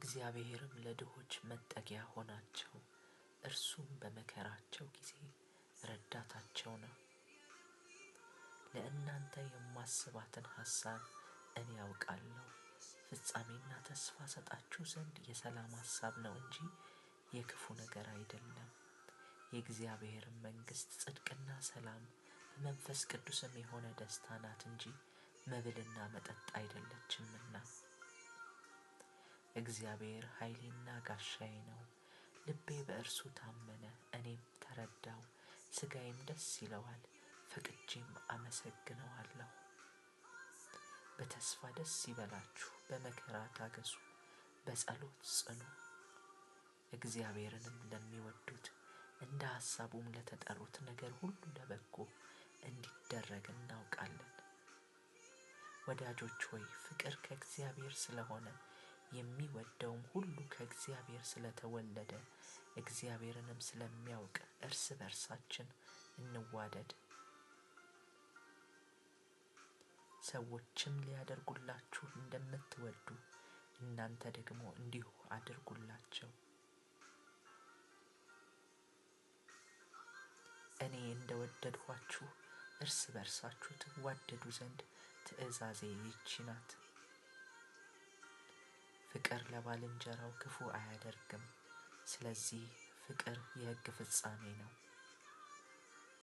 እግዚአብሔርም ለድሆች መጠጊያ ሆናቸው፣ እርሱም በመከራቸው ጊዜ ረዳታቸው ነው። ለእናንተ የማስባትን ሐሳብ እኔ ያውቃለሁ፣ ፍጻሜና ተስፋ ሰጣችሁ ዘንድ የሰላም ሐሳብ ነው እንጂ የክፉ ነገር አይደለም። የእግዚአብሔርን መንግሥት ጽድቅና ሰላም በመንፈስ ቅዱስም የሆነ ደስታ ናት እንጂ መብልና መጠጥ አይደለችምና። እግዚአብሔር ኃይሌና ጋሻዬ ነው። ልቤ በእርሱ ታመነ፣ እኔም ተረዳው፣ ሥጋዬም ደስ ይለዋል፣ ፈቅጄም አመሰግነዋለሁ። በተስፋ ደስ ይበላችሁ፣ በመከራ ታገሱ፣ በጸሎት ጽኑ። እግዚአብሔርንም ለሚወዱት እንደ ሐሳቡም ለተጠሩት ነገር ሁሉ ለበጎ እንዲደረግ እናውቃለን። ወዳጆች ሆይ፣ ፍቅር ከእግዚአብሔር ስለሆነ የሚወደውም ሁሉ ከእግዚአብሔር ስለተወለደ እግዚአብሔርንም ስለሚያውቅ እርስ በርሳችን እንዋደድ። ሰዎችም ሊያደርጉላችሁ እንደምትወዱ እናንተ ደግሞ እንዲሁ አድርጉላቸው። እኔ እንደወደድኋችሁ እርስ በርሳችሁ ትዋደዱ ዘንድ ትእዛዜ ይህች ናት። ፍቅር ለባልንጀራው ክፉ አያደርግም። ስለዚህ ፍቅር የሕግ ፍጻሜ ነው።